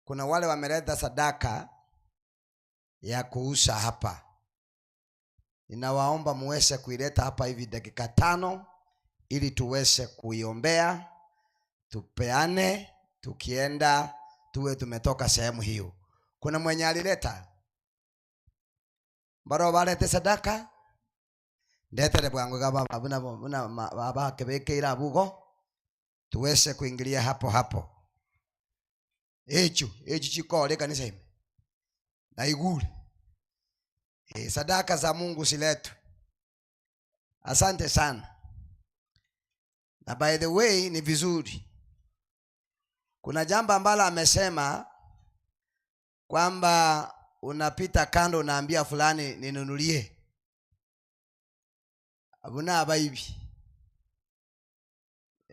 Kuna wale wameleta sadaka ya kuuza hapa, ninawaomba muweze kuileta hapa hivi dakika tano ili tuweze kuiombea, tupeane, tukienda tuwe tumetoka sehemu hiyo. Kuna mwenye alileta mbaro barete sadaka ndetere bwangu iga baba buna buna baba akebekeire abugo tuweze kuingilia hapo hapo echo echi chikore ekanisa ime naigure e, sadaka za Mungu siletwe. Asante sana. Na by the way ni vizuri, kuna jambo ambalo amesema kwamba unapita kando unaambia fulani ninunulie, abuna abaibi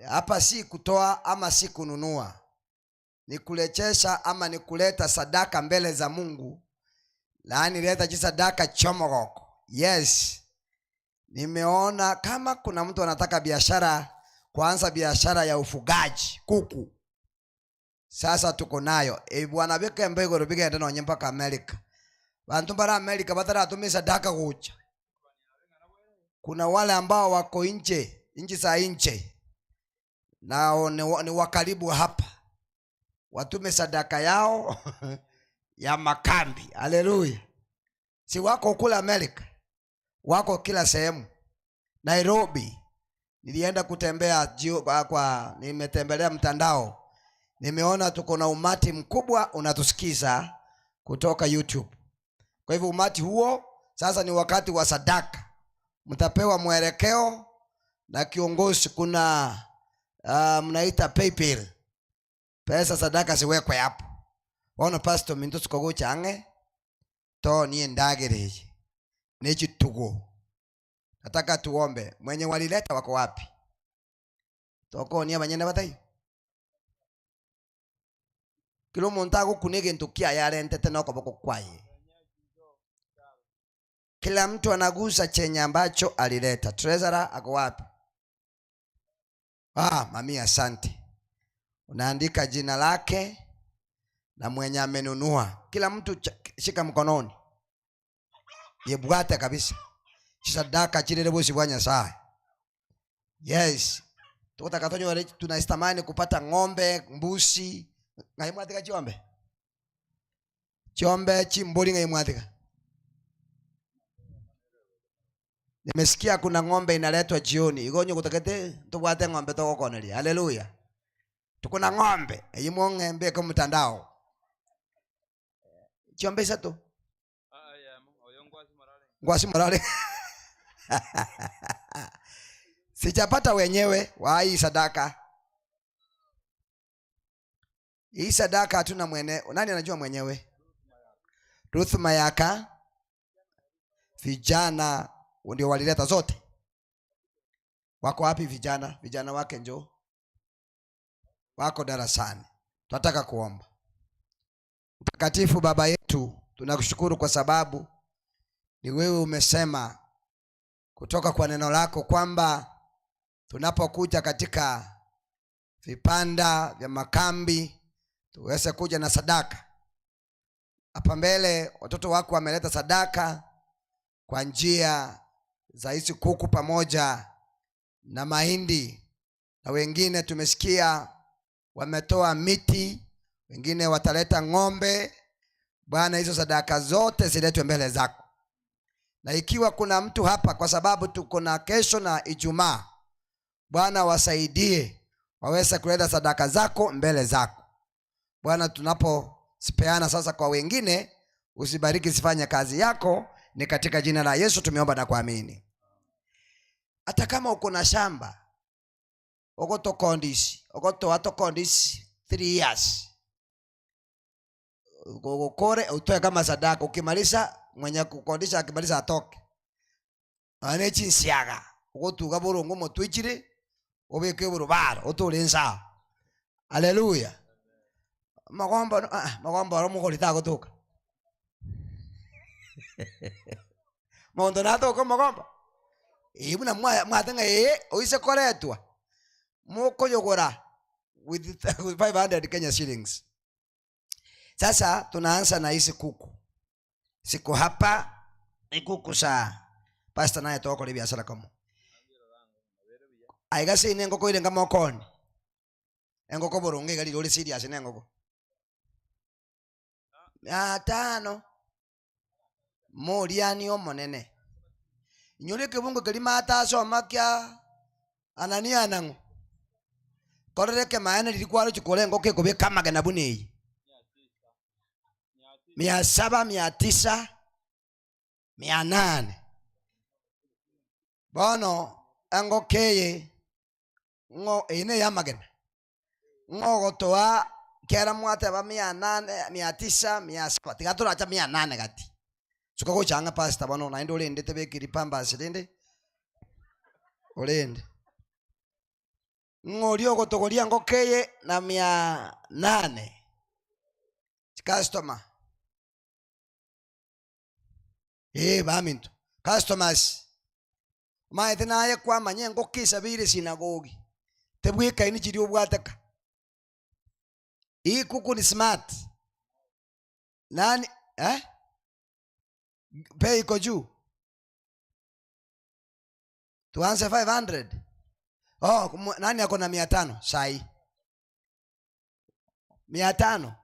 hapa. Si kutoa ama si kununua, ni kulechesha ama ni kuleta sadaka mbele za Mungu. Laani leta chisadaka chomogoko. Yes, nimeona kama kuna mtu anataka biashara, kuanza biashara ya ufugaji kuku, sasa tuko nayo e bwana bikembe igoro bigende nonye mpaka America. Bantu bara America bataratuma sadaka kucha. Kuna wale ambao wako nje, nchi za nje, nao ni, ni wakaribu hapa, watume sadaka yao ya makambi. Haleluya! Si wako kule Amerika, wako kila sehemu. Nairobi nilienda kutembea jio, kwa, kwa nimetembelea mtandao, nimeona tuko na umati mkubwa unatusikiza kutoka YouTube. Kwa hivyo umati huo sasa ni wakati wa sadaka, mtapewa mwelekeo na kiongozi. Kuna uh, mnaita PayPal, pesa sadaka siwekwe hapo. Bono pastor minto sikogocha ang'e to niye ndagereje nechitugo. Nataka tuombe. Mwenye walileta wako wapi? Tokonia banyene batai kila omonto agokuna egento kiaye arentete na okoboko kwaye. Kila mtu anagusa chenye ambacho alileta. Treasurer ako wapi? Ah, mami asante. Unaandika jina lake na mwenye amenunua. Kila mtu shika mkononi, yebwate kabisa chisadaka chilele bosi bwa Nyasaye. Yes, tukutaka tonyore, tunastamani kupata ng'ombe, mbusi. Ng'ai mwatika chiombe chiombe chimbori ng'ai mwatika. Nimesikia kuna ng'ombe inaletwa jioni igonyo kutakete tubwate ng'ombe togokoneria. Haleluya, tuko na ng'ombe eyimo ng'embe ko mtandao chiombe isato ngwasi morale sijapata wenyewe wa hii sadaka. Hii sadaka hatuna mwene. Nani anajua mwenyewe? Ruth Mayaka, vijana ndio walileta zote. Wako wapi vijana? Vijana wake njoo, wako darasani. Tunataka kuomba. Mtakatifu Baba yetu, tunakushukuru kwa sababu ni wewe umesema kutoka kwa neno lako kwamba tunapokuja katika vipanda vya makambi tuweze kuja na sadaka. Hapa mbele watoto wako wameleta sadaka kwa njia za hizi kuku pamoja na mahindi, na wengine tumesikia wametoa miti, wengine wataleta ng'ombe. Bwana, hizo sadaka zote ziletwe mbele zako, na ikiwa kuna mtu hapa, kwa sababu tuko na kesho na Ijumaa, Bwana wasaidie waweze kuleta sadaka zako mbele zako Bwana. Tunaposipeana sasa kwa wengine, usibariki zifanye kazi yako. Ni katika jina la Yesu tumeomba na kuamini. Hata kama uko na shamba ogotokondisi ogotoa tokondisi 3 years ukore utoe kama sadaka. Ukimaliza mwenye kukondisha akimaliza atoke ane chinsiaga ogotuga borongo omotwichire obeke oborobaro otore ensaa. Haleluya. Magombo ah, magombo aro omogori tagotoka monto natoka omogombo ee buna mwa mwate ng'a ee oise koretwa mokoyogora with 500 Kenya shillings. Sasa tunaanza na hizi kuku. Siko hapa ikuku sa pastor naye togokora ebiasara komo. Aiga seino engoko ere ngama okoni. Engoko boronge iga riria ore serious na engoko. Mia tano moriani omonene. Inyora ekebungo keria Martha asoma kia Anania nang'o? Korera ekemaene riria kwarochia kore engoko ekobeka amagena buna eye. Mia saba, mia tisa, mia nane. Bono engoko eye ng'o eye neye amagena. Ng'o ogotoa kera mwateba mia nane, mia tisa, mia saba, tiga toracha mia nane gati. Suka gocha ang'e pastor bono naende orende tebekiri pampers rende, orende. Ng'o oria ogotogoria engoko eye na mia nane? Chicustomer. Ee baminto, customers. Omanyete naye kwamanya engoko esabeire esinagogi, tebwekaini chiria obwateka. Hii kuku ni smart. Nani eh? Bei iko juu. Tuanze 500. Oh, nani ako na mia tano sai? Mia tano.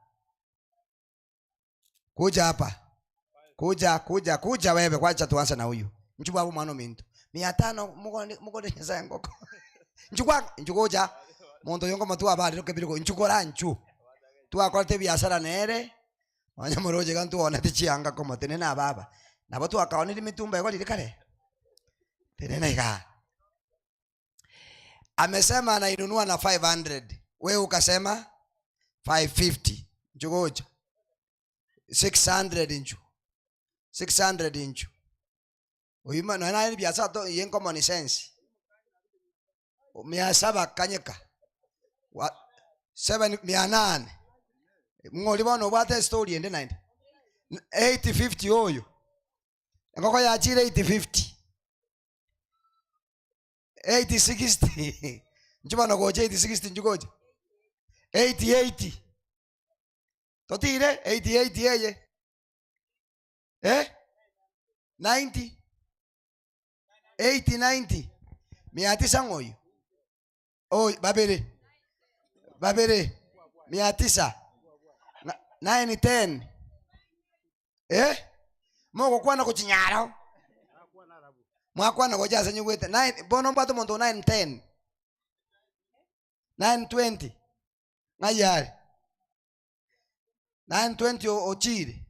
Kuja hapa. Kuja, kuja, kuja wewe kwacha tuanze na huyu. Nchukua hapo mwana ominto. Mia tano mugone mugone nyasaye ngoko. Nchukua nchukuja. Monto yongo matu abarire kebiriko nchukora nchu. Twakorete ebiasara nere. Onye moroche iga ntwaonete chianga komo tenena ababa. Nabo twakaonire emitumba igo riria kare. Tenena igaa. Amesema anainunua na 500. Wewe ukasema 550. Nchugocha. 600 nchu. 600 nchu. Oyu ma- nonya naye ebiasara to ye common sense. Mia saba kanyeka. Wa, seven mia nane. Ng'ori bono obwate estory ende naende. 850 oyo. Engoko yachire 850. 860 inche bono gocha 860 inche gocha 880 totire 880 eye eh 90 890 mia tisa ng'o oyio oyo babere babere mia tisa Na- 910 eh mogokwana gochinyaro mwakwana gocha ase nyigwete nine bono mbwate omonto o 910 920 ng'ai are 920 o- ochire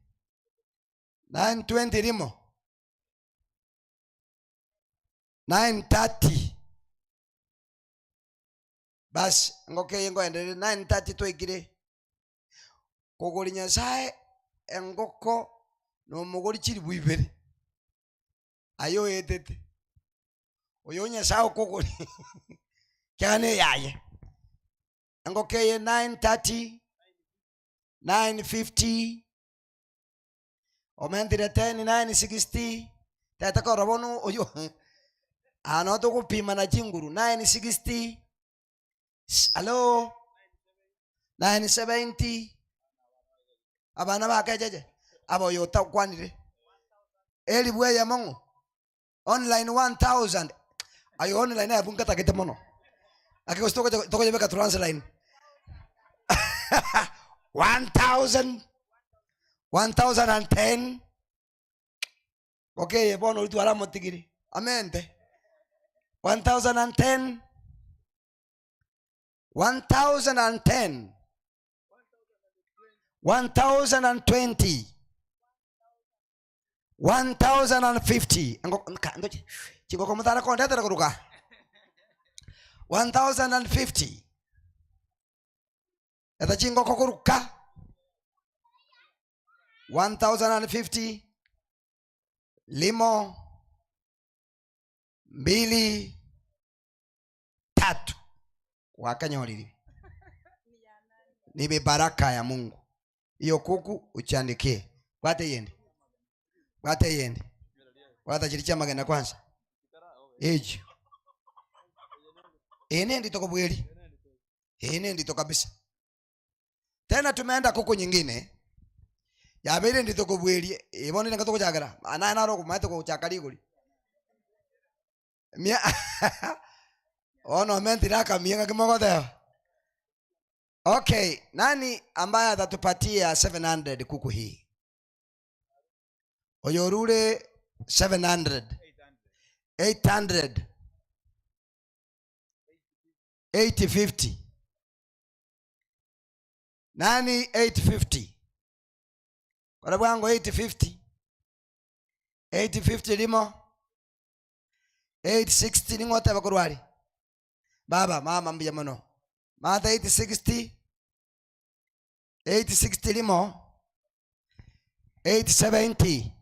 920 rimo 930 basi engoko eye nkoenderere 930 twaikire Kogori Nyasae engoko nomogori chilifu ibere, aye oetete, oyo Nyasae okogori kiagera neyaye. Engoko eye 9:30, 9:50, omentire 10, 9:60, tete korora bono oywo aa noo togopimana chinguru 9:60. Alo 970 abana bakecheche aba oyo otakwanire elifu eyemo ng'o online 1000 aye online aye nkatagete mono ake gose togocha tokoyebeka transline 1000 1010 Okay, bono oria twaramotigire amente 1010 1010 1020 1050 Engo- nka- ndoche. Chingoko motara kondetera koruka 1050 eta chingoko koruka 1050 limo mbili tatu wakanyorire ni baraka ya mungu iyo kuku uchiandikie bwate eyende bwate eyende bwata chiri chiamagena kwanza echi eye nendito kobweri eye nendito kabisa tena tumeenda kuku nyingine. Yabeire ndito kobua eria, eye bono nigo togochakera, naye naro okomaete gochaka rigori. Mia bono omentire akamia ng'aki mogoteba. Okay, nani ambaye atatupatia 700 kuku hii? Oyorure 700, 800, 850. Nani 850? Kora bwango 850. 850 rimo. 860 ning'o oteba korwa aria? Baba, mama mbuya mono. Mata 860, 860 rimo, 870,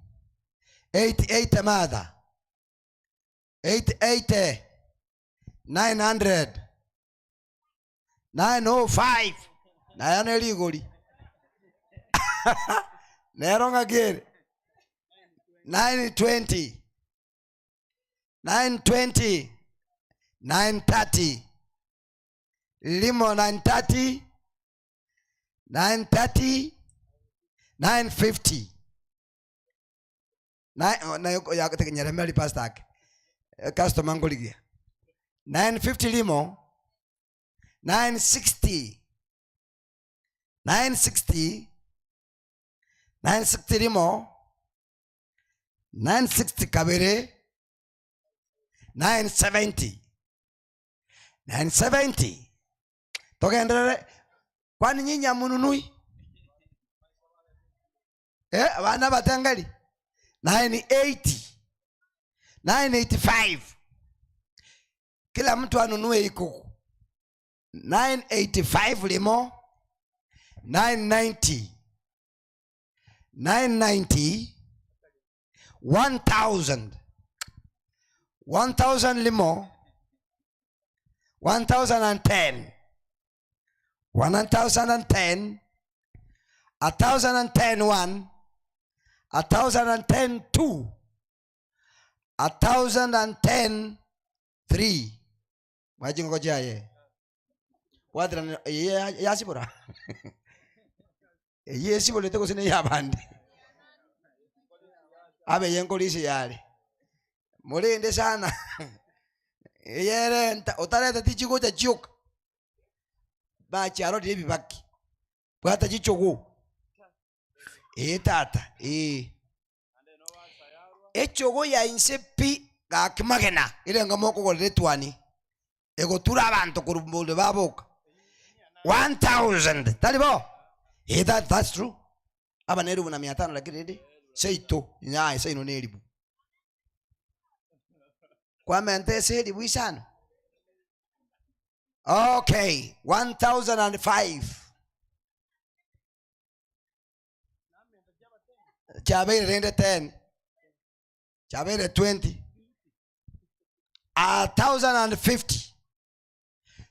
880 mother, 880, 900, 905, naye ne rigori. Nero ng'aki ere? 920. 920 930 limo 930 930 950 Nine- oh, nayo ya- nyeremeri pastor ake Eh, customer nkorigia 950 limo 960 960 960 limo 960 kabere 970 970 togenderere kwani nyinyi amununui eh, abana abatengeri 980 985 kila mtu anunue ikuku 985 limo 990 990 1000 1000 limo 1010 1010 1010 1 1010 2 1010 3 mwachingoko chiaye bwaterana eye yasibora Eyio esiborete gose ney'abande, abe eyenkorisia yare. Morende sana, eyerenta otareta tichigocha chioka, bachiarorire ebibaki, bwata chichogo, ee tata ee. Echogo ya inse pi gaki magena, erenga mokogorera etuani, egotura abanto korwa mbore baboka 1000 tari bo? Eh, that, that's true aba na eribu na mia tano lakini rende seito nyaye seino na eribu kwamenta ase eribu isano okay 1005 chabeire rende 10 chabeire 20 a 1050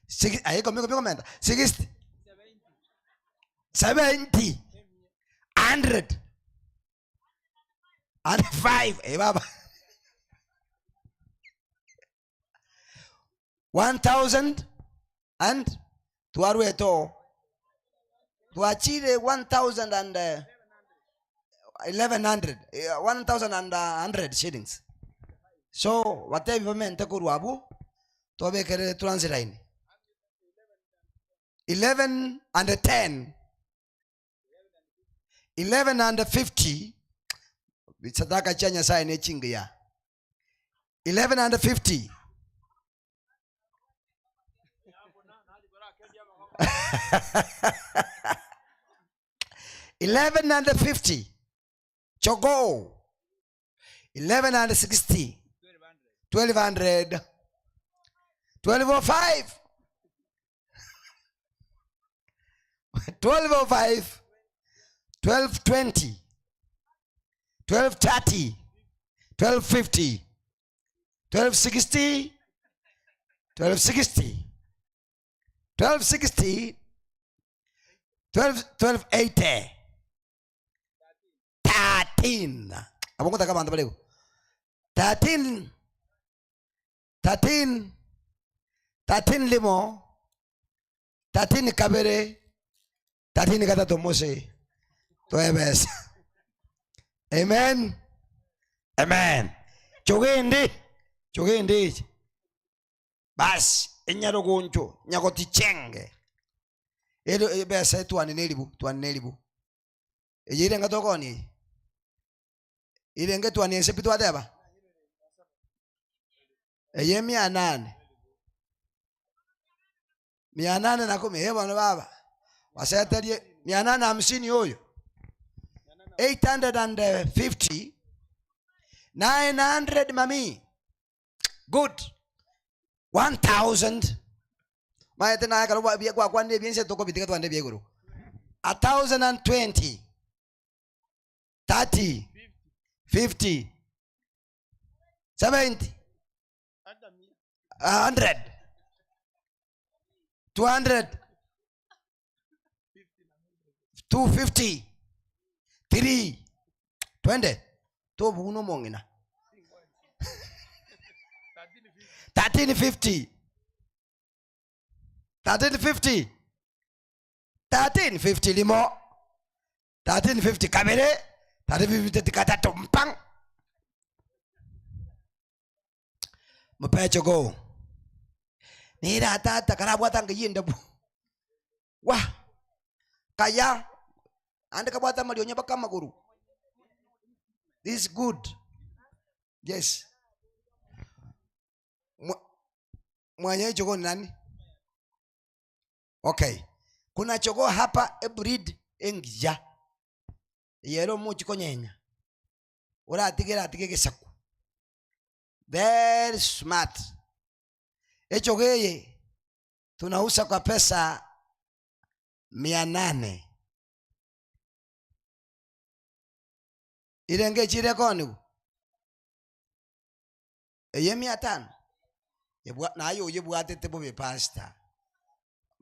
Six- aye ikomi ikomi komenta 60 70 100 and 5 eh baba 1000 and twarwete oo twachire 1000 and eh, 1100 eh, 1100 shillings so batebi bamente korwa abwo tobekere transiline 11 and 10 11 and 50 sadaka chia nyasaye nechingiya 11 and 50 11 and 50 chogoo 11 and 60 1200 1205 1205 1220 1230 1250 1260 1260 1260 12 1280 13 abo ngotaka abanto barego 13 13 13 limo 13 kabere 13 gatato mose toebesa. Amen. Amen. Chogende, chogende eche. Basi, enyarogoncho nyagotichenge. Ero ebesa etwane neribu, twane neribu. Eye irenga tokoonia eye? Irenga etwane ense pi twateba? Eye mia nane. Mia nane na kumi, eh bono baba. Baseterie mia nane na hamsini oyo. 850 900 mami. Good. 1000 maete naye ekero bwa- bia- gwakwanire ebiense tokobitiga twande ebia igoro. 1020 30 50 70 100 200 250 3 twende tobuna omong'ina 1350 1350 1350 limo 1350 kabere 1350 katato mpang Mopeche go. Nere atata karabwate anga y'endabu. Wa! Kaya! Ande kabwate amarionya mpaka amagoro. This is good. Yes. Mwa- Mwenye jogoo ni nani? Okay. Kuna jogoo hapa ebreed engiya. Eye ere omochi konyenya. Oratige eratige egesaku. Very smart. Echogo eye tunauza kwa pesa mia nane. Irenge echire ekonigwa? Eye mia tano? Ebwa naye oyebwatete bobe pastor.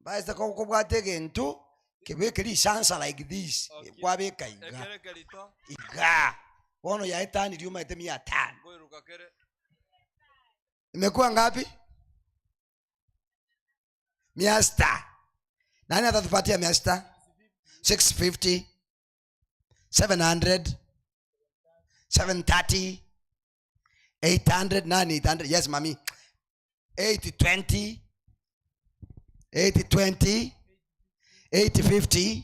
Pastor kobwate egento kebeke risansa like this Okay. kwabeka iga Ekere kerito iga bono yaetanirie omanyete mia tano nkoiruka kere imekuwa ngapi mia sita nani atatupatia mia sita 650 700 730 800 nani 800 yes mami 820 820 850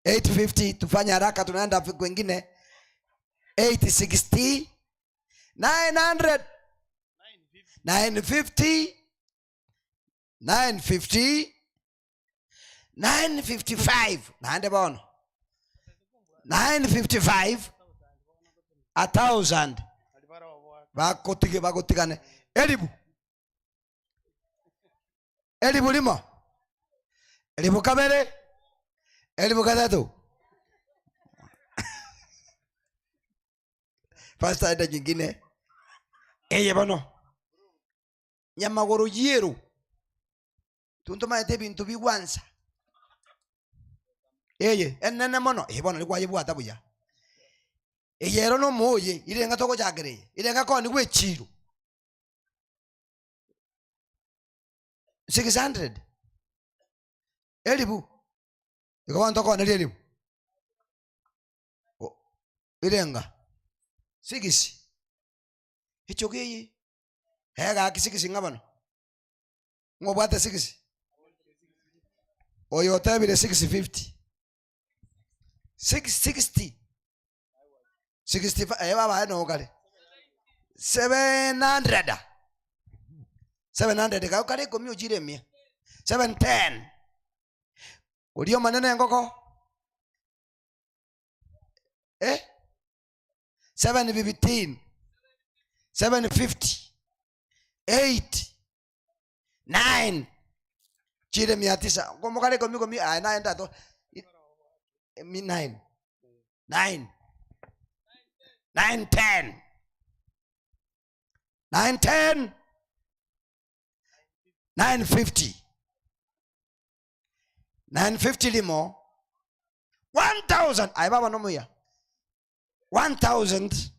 850 tufanye haraka tunaenda kwengine 860 900 950 950 955 naende bono 955 a thousand bagotige bagotigane elibu elibu rimo elibu kabere elibu gatato pastor enda nyingine eye bono nyamagoro yiero Tuntomaete ebinto bigwansa. Eye enene mono, eye bono nikwayebwata buya. Eye ero nomoye, irenga togochakera eye, irenga konigwa echiro. 600 elibu, igo bono tokoneria elibu. O- Irenga sigisi, echogo eye, egaki sigisi ng'a bono. Ng'a obwate sigisi? Oyo otebire 650. 660. 65 eh baba aye nogare. 700. 700 gao kare ikomi ochire emia. 710. Oria omonene engoko. Eh? 715. 750. 8. Nine chire mia tisa ngomokare ikomi ikomi aye naye ndato mi nine nine nine ten nine ten 950 950 limo 1000 aye baba nomuya 1000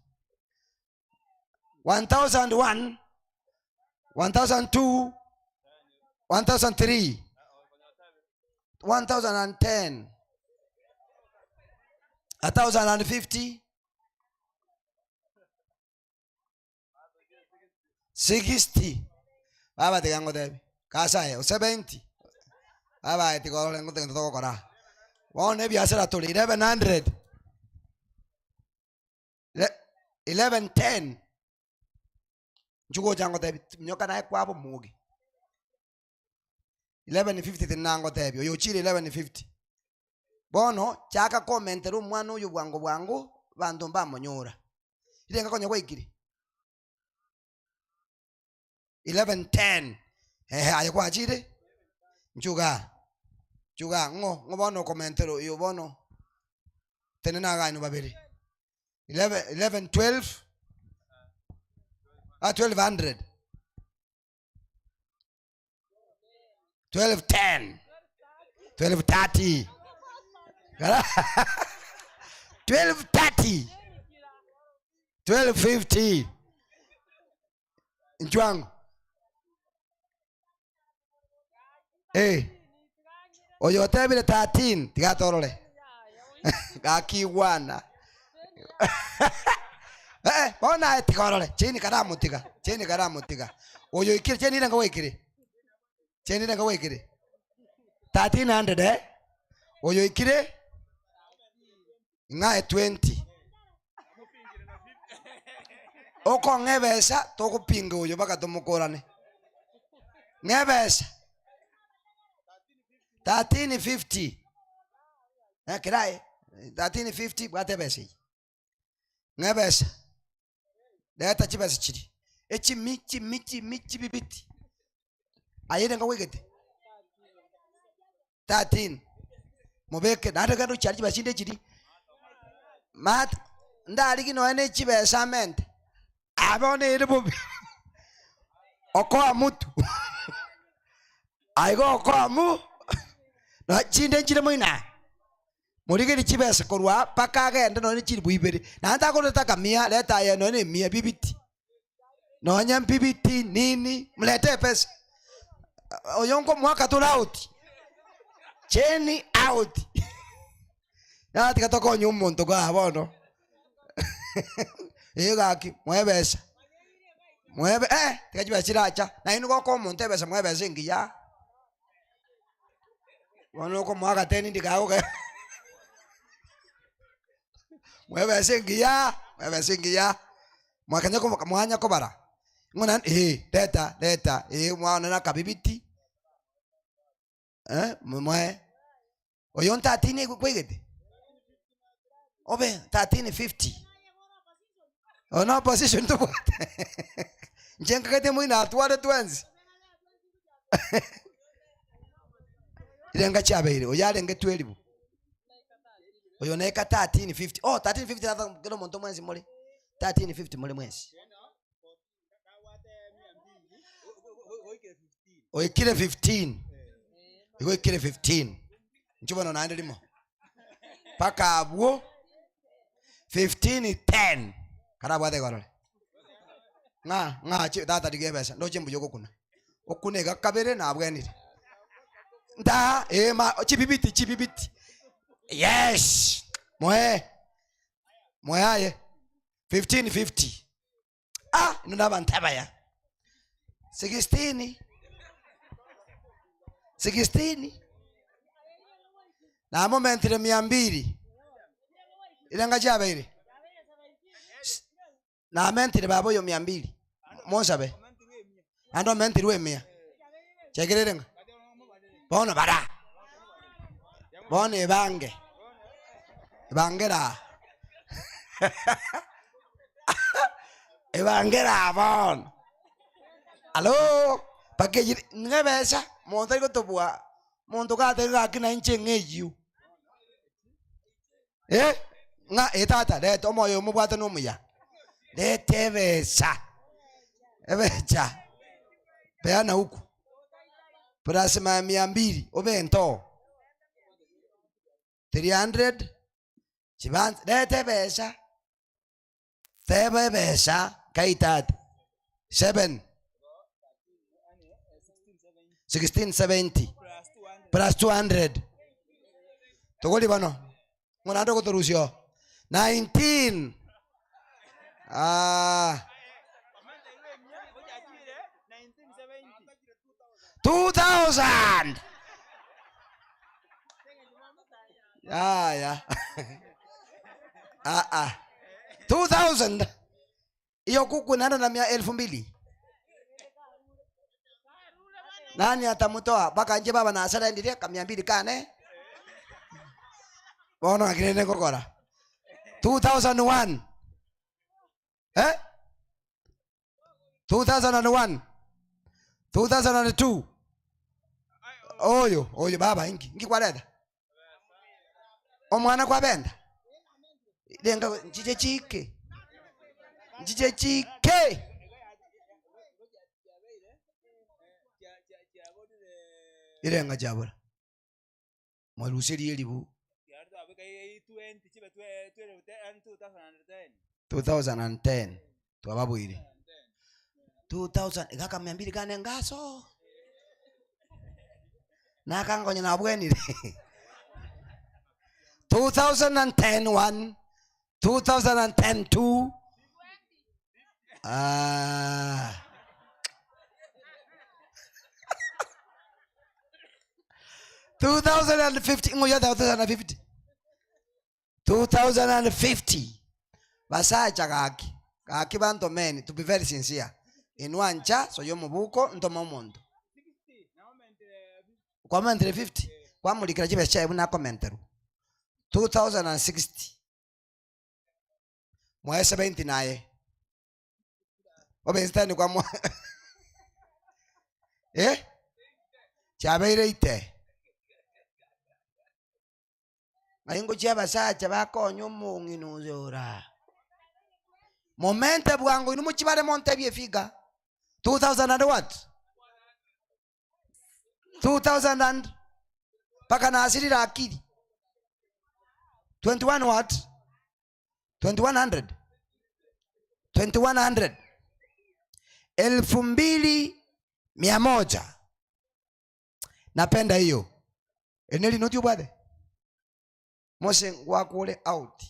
1001 1002 1003 1010. 1050 60 baba tiga ngotebi gasa aye o 70 baba aye tiga orore ngote gento togokora aa. Bono ebiasara tore 1100 le- 1110 inchuo gocha ngotebi minyoka naye kwaba omogi. 11:50 tinangotebi oyo ochire 11:50 bono chaka komentera omwana oyo bwango bwango banto mbamonyora rirenga konya gwaikire 11:10 ehe aye gwachire nchuga nchuga ng'o ng'o bono okomentera oyo bono tenena iga inwe babere 11 11:12 ah 1200 12:10 12:30 12:30 12:50 nchwango Eh, oyo otebire 13 tiga torore gakigwana Eh, bono aye tiga orore cheni karamotiga cheni karamotiga oyo oikire cheni nirenga gwaikire cheni nirenga gwaikire 1300 eh oyo oikire ng'ae 20 okong'a ebesa togopinga oyo mpaka tomokorane ng'a ebesa 1350 ekero aye 1350 bwata ebesa eywo ng'a ebesa reta chibesa chiria echimi chimi chimi chibibiti aye nigo gwaigete 13 mobeke naende genda ochiare chibesa chinde chiria mat ndarigie nonya ne chibesa amente abe bono ere bobe okoa mutu aiga okoa mu nonya chinde nchire moino aa morigerie chibesa korwa aa mpaka agende nonya ne chilifu ibere naende takoreta akamia reta aye nonya ne emia bibiti nonya mbibiti nini mlete epesa oyo nkomoaka tore out cheni out yaya tiga tokonye omonto gaa bono eh gaki moe ebesa moe ebe eh tiga chibesa chiracha naende gokoa omonto ebesa moe ebesa engiya bono okomoa agateni ndikagoke moe ebesa engiya moe ebesa engiya. Mwakanya koboka mwanya kobara ng'o naende eh, reta reta eh, mwana na akabibiti eh, moe oyo ntatini kwaigete obe 1350 oyo na opposition tobwate inche nkagete moino atware twensi rirenga chiabeire oyo arenge twelibu Oyo neka 1350 oh 1350 natha kera omonto mwensi more 1350 more mwensi oikire 15 igo oikire 15 inche bono naende rimo mpaka abwo 15 10 karabwate igorore ng'a ng'a chi tata rigia ebesa ndoche mbuya ogokuna okune iga kabere nabwenire nta eh ma chibibiti chibibiti yes moe moe aye 1550 ah ino na abanto abaya 16 16 namomentire mia mbili irenga chiabeire Namentire baba oyo mia mbili, monsabe, naende omentirwe emia, chekerere ng'a bono bara, bono ebange, ebangere aa ebangere aa bono, alo, mpaka eywo ng'a ebesa, monto tari gotobua, monto gatebe gaki na inche ng'a eywo. Eh, ng'a eh tata reta omoyo oyo mobwate nomuya reta ebesa ebecha peana huku plus ma mia mbili obe entoo 300 chibanse reta ebesa teba ebesa kai tata 7 1670 plus 200 togori bono ng'o naende ogotorusia oo. 19 ah. 2000 yaya ah, ah. 2000 hiyo kuku inaenda na mia elfu mbili nani atamutoa mpaka nje baba na asara endirie ka mia mbili kane bono akirende ngokora 2001 eh 2001 2002 oyo oyo baba inki inki kwareta Omwana kwabenda renga nchiche chike nchiche chike irenga chiabora mwaruserie eribu 2010 twababuire 2000 igaka mia mbili kane ngaso nakangonya nabwenire 2010 1 2010 2 ah 2050 ngoja 2050 2050 basacha gaki gaki bantomeni to be very sincere inwa ncha soyo omobuko ntome omonto kwamentire 50 kwamorikera chibesa chiaye buna akomenterwa 2060 mwaye 70 naye obesitani kwamo eh chiabeire ite Ng'ai ngochia abasacha bakonya omong'ina oyo ora. Momente bwango inwe mochibare montebie efiga 2000 and what? 2000 and mpaka nasirire akili 21 what? 2100 2100 elfu mbili mia moja Napenda hiyo. Eri nerinoti obwate? Mose ngwakure out.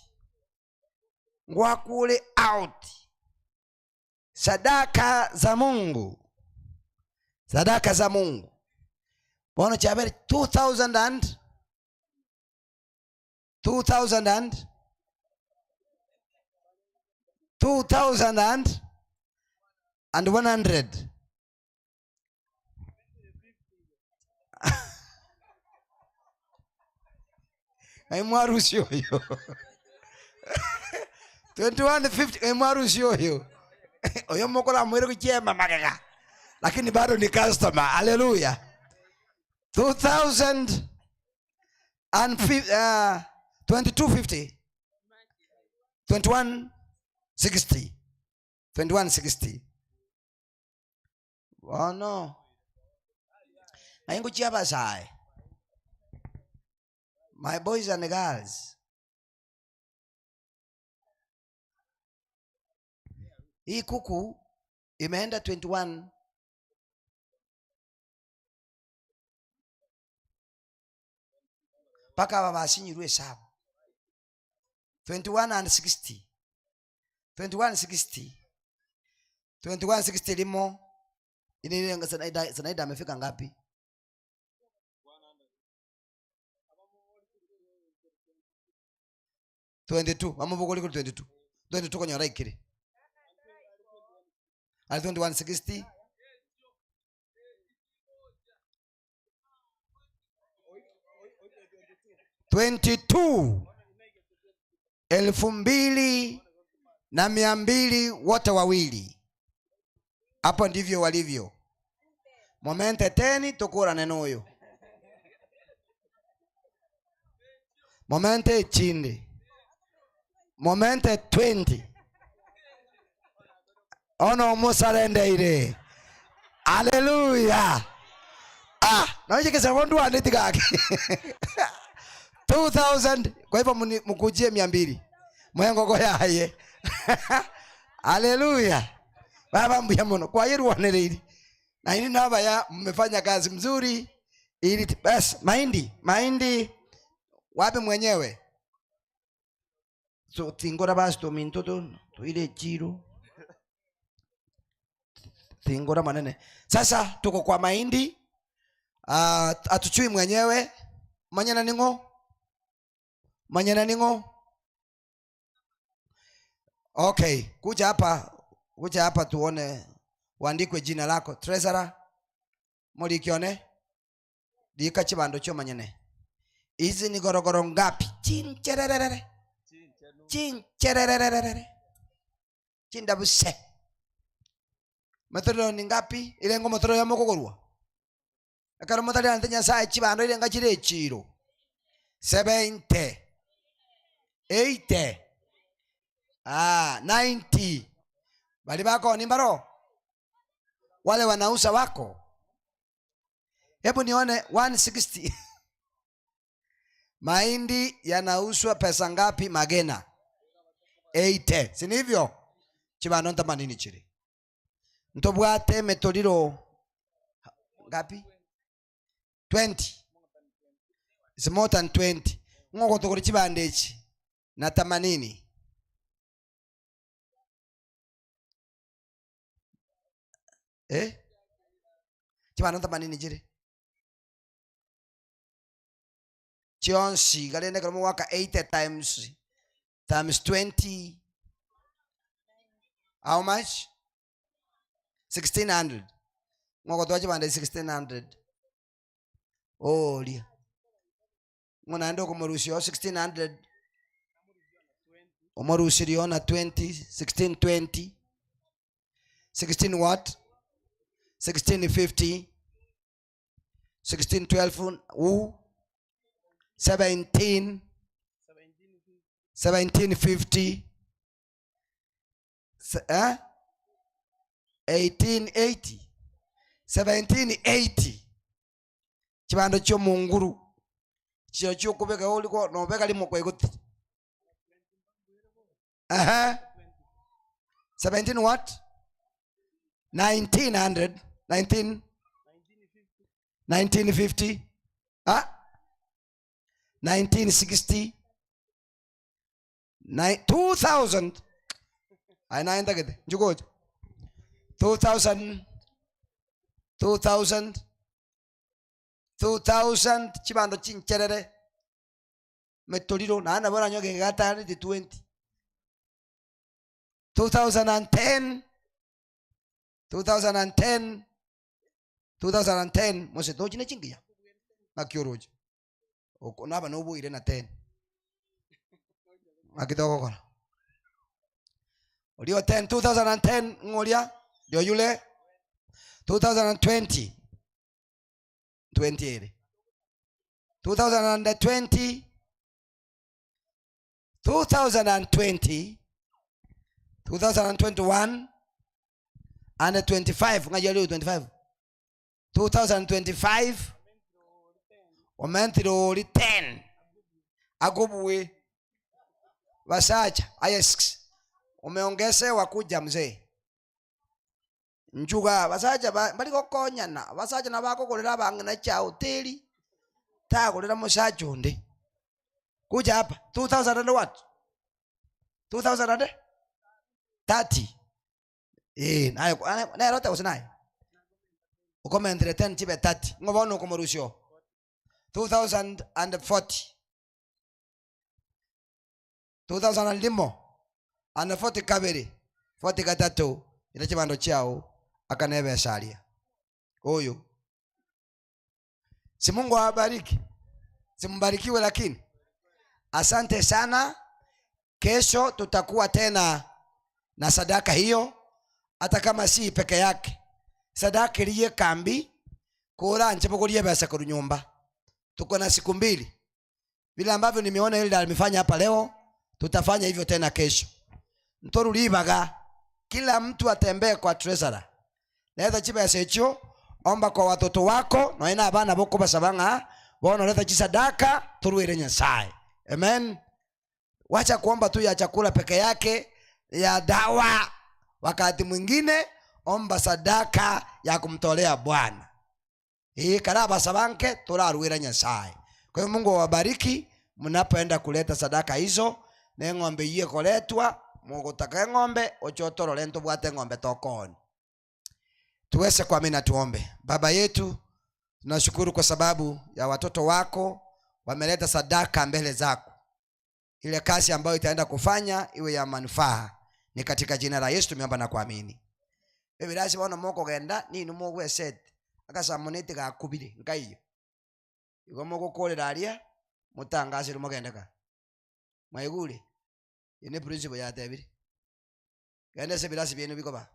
Ngwakure out. Sadaka za Mungu. Sadaka za Mungu. Bono chiabere 2000 and 2000 and 2000 and and 100 Ng'ai mwarusia oyo 2150 ng'ai mwarusia oyo oyo mokoramoire gochiema magega lakini bado ni customer haleluya 2000 and uh, 2250 2160 2160 Bono, ng'ai ngochia abasae? My boys and girls. Hii kuku imeenda 21 mpaka aba basinyirwe esabu 21 and 60 2160 2160 limo ile Sanaida, Sanaida amefika ngapi? 22 bamobogori kori 22 22 konyora aikire ari 2160 22 elfu mbili na mia mbili wote wawili. Hapo ndivyo walivyo. Momente teni tukura neno uyu momente echinde momente 20 ono omosarendeire Haleluya! Ah, naoje kesema ndwaneti gaki 2000 kwa hivyo mkujie 200 mwengogo yaye haleluya baba mbuya muno kwayirwanereiri na ini nabaya mmefanya kazi mzuri ili bas mahindi mahindi wapi mwenyewe? So tingora basi tominto to toire echiro tingora manene. Sasa tuko kwa mahindi ah, hatujui mwenyewe manyana ning'o manyana ning'o okay kuja hapa kuja hapa tuone uandikwe jina lako treasurer morikione Rika chibando chiomanyene. Izi ni gorogoro ngapi? Chinchererere. Chinchererere. Chindabuse. Motorero ni ngapi? Irengo motorero yamo okogorwa. Ekero motarianete Nyasaye chibando irenga chire echiro. 70. 80. Ah, 90. Bari bakoni mbaro. Wale wanauza wako. Hebu nione 160 mahindi yanauzwa pesa ngapi Magena? 80 si nivyo? Chibando ntamanini chiri ntobwate emetoriro ngapi? 20 It's more than 20 ng'ogotogori chibando echi na tamanini Eh? Chibando ntamanini chire chionsi iga rende ekero mogoaka 80 times times 20 how much 1600 ng'ogotoa chibando 1600 oria ng'o naende okomorusia oo 1600 omorusirie oo na 20 1620 16 what 1650 1612 who 17 1750 Se- eh? 1880 1780 Chibando chi'omonguru chio chi'okobeka oriko nobeka rimo kwaigoti. Ehe. 17 what? 1900 19 1950 ah 1960 2000 aye naye ntagete nchigocha 2000 2000 2000 chibando chincherere metoriro naende nabo oranyore geke gataarete 20 2010 2010 2010 mose tochi ne chingiya ng'aki oroche Oko naba noboire na 10 ng'aki togokora oria o 10 2010 ng'oria ndio yule 2020 20 ere 2020 2020 2021 and 25 ng'ai aria 25 2025 omentire ori 10 akobue basacha aye sks umeongezewa kuja mzee nchuga basacha ba mbari gokonyana abasacha nabo bakogorera abang'ina chiahoteli tagorera mosacha onde kuja hapa 2000 and what 2030 Ee, naye nere ote gose naye? Okomentire 10 chibe 30. Ng'o bono okomorusia oo? 2040. 2000 and rimo and 40 kabere 40 gatato ira chibando chiao akana ebesa aria oyo si Mungu awabariki si mbarikiwe lakini asante sana kesho tutakuwa tena na sadaka hiyo hata kama si peke yake sadaka eri yekambi koranche bogoria ebesa korwa nyomba tuko na siku mbili vile ambavyo nimeona Hilda amefanya hapa leo tutafanya hivyo tena kesho ntoru ribaga kila mtu atembee kwa treasurer leta chibesa echio omba kwa watoto wako nonya na abana bokobasaba ng'a bono leta chisadaka toruere Nyasaye amen wacha kuomba tu ya chakula peke yake ya dawa wakati mwingine omba sadaka ya kumtolea Bwana Ee, kare abasabanke toraruera Nyasaye. Kwa hiyo Mungu awabariki mnapoenda kuleta sadaka hizo. Na eng'ombe eyio ekoretwa, mogotaka eng'ombe, oche otorore ntobwate eng'ombe tokooni. Tuweze kuamini na tuombe. Baba yetu, tunashukuru kwa sababu ya watoto wako wameleta sadaka mbele zako. Ile kazi ambayo itaenda kufanya iwe ya manufaa. Ni katika jina la Yesu tumeomba na kuamini. Ebirasi bono mokogenda ninu mogwesete akasamuneti gakubire nkaiyo. Igo mogokorera aria motangasire mogende ka. Mwaigure? Eye ne principle yatebire. Genda ase ebirasi biaino bikoba.